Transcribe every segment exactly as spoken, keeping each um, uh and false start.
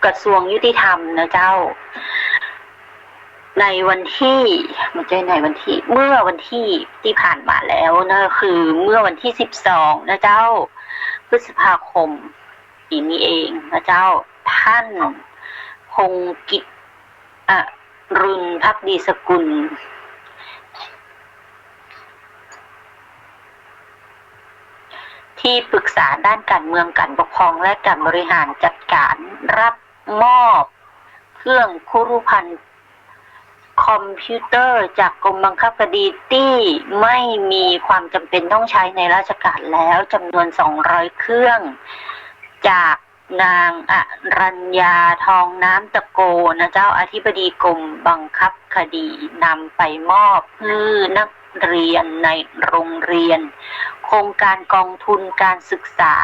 กระทรวงยุติธรรมนะเจ้า ในวันที่ ไม่ใช่ในวันที่ เมื่อวันที่ตี้ผ่านมาแล้วนะ คือเมื่อวันที่สิบสองนะเจ้า พฤษภาคมปีนี้เองนะเจ้า ท่านพงษ์กิจ อรุณภักดีสกุล ที่ปรึกษาด้านการเมือง การปกครอง และการบริหารจัดการ รับมอบเครื่องคุรุภัณฑ์คอมพิวเตอร์จากกรมบังคับคดีตี้ไม่มีความจำเป็นต้องใช้ในราชการแล้ว จำนวนสองร้อยเครื่อง จากนางอรัญญา ทองน้ำตะโก นะเจ้า อธิบดีกรมบังคับคดี นำไปมอบหื้อนักเรียนในโรงเรียน โครงการกองทุนการศึกษา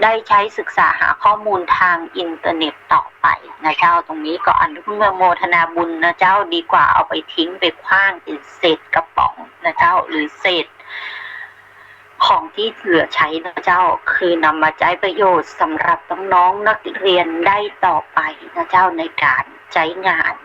ได้ใช้ศึกษาหาข้อมูลทางอินเทอร์เน็ตต่อไปนะเจ้า ตรงนี้ก็อนุโมทนาบุญนะเจ้า ดีกว่าเอาไปทิ้งไปขว้างเป็นเศษกระป๋องนะเจ้า หรือเศษของที่เหลือใช้นะเจ้า คือนำมาใจ๊ประโยชน์สำหรับน้องๆนักเรียนได้ต่อไปนะเจ้า ในการใจ๊งาน